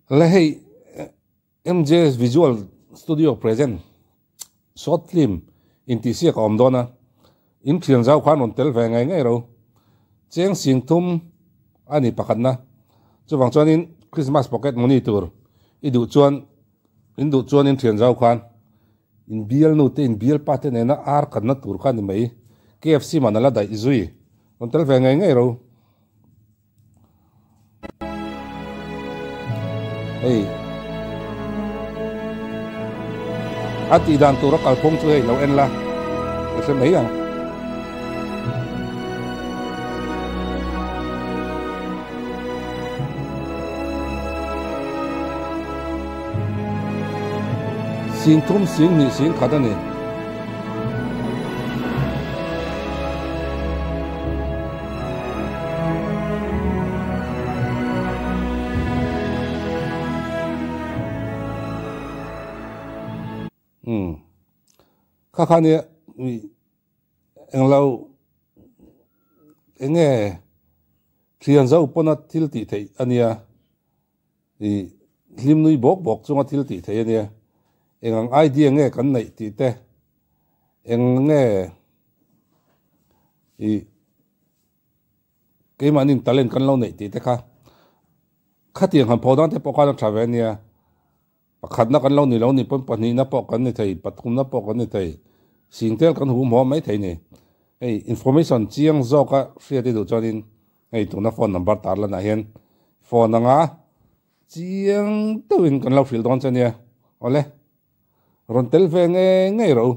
Le hei MJ Visual Studio present short film intihsiak a awm dawn a, in thian zau khan rawn tel ve ngei ngei ro. Cheng sing thum a ni pakhatna. Chuvang chuanin Christmas pocket money tur i duh chuan in duh chuan in thian zau khan in bial nu te in bial pa te nena ar kanna tur kha a ni mai. KFC man a la daih zui. Rawn tel ve ngei ngei ro. Hei a tih dan tura kalphung chu hei lo en la i hre mai ang. Sing thum sing hnih sing khat a ni. Umm kha kha nia englo enge thian zo pawna thil tih theih ania ih hlim nui bawk bawk chunga thil tih theih ania eng ang idea nge kan neih tih te eng nge ih Keimahni talent kan lo neih tih te kha khatiang han pho dan te pawh khan a tha ve ania. Pakhatna kan lo ni lo ni pawn pahnihna pawh kan ni thei, pathumna pawh kan ni thei, singtel kan hum haw mai thei ni. Hei information chiang zawka hriat i duh chuanin hei tuna phone number tar lanah hian phone anga chiang deuhin kan lo hrilh dawn che nia. Awle, rawn tel ve ngei ngei rawh u.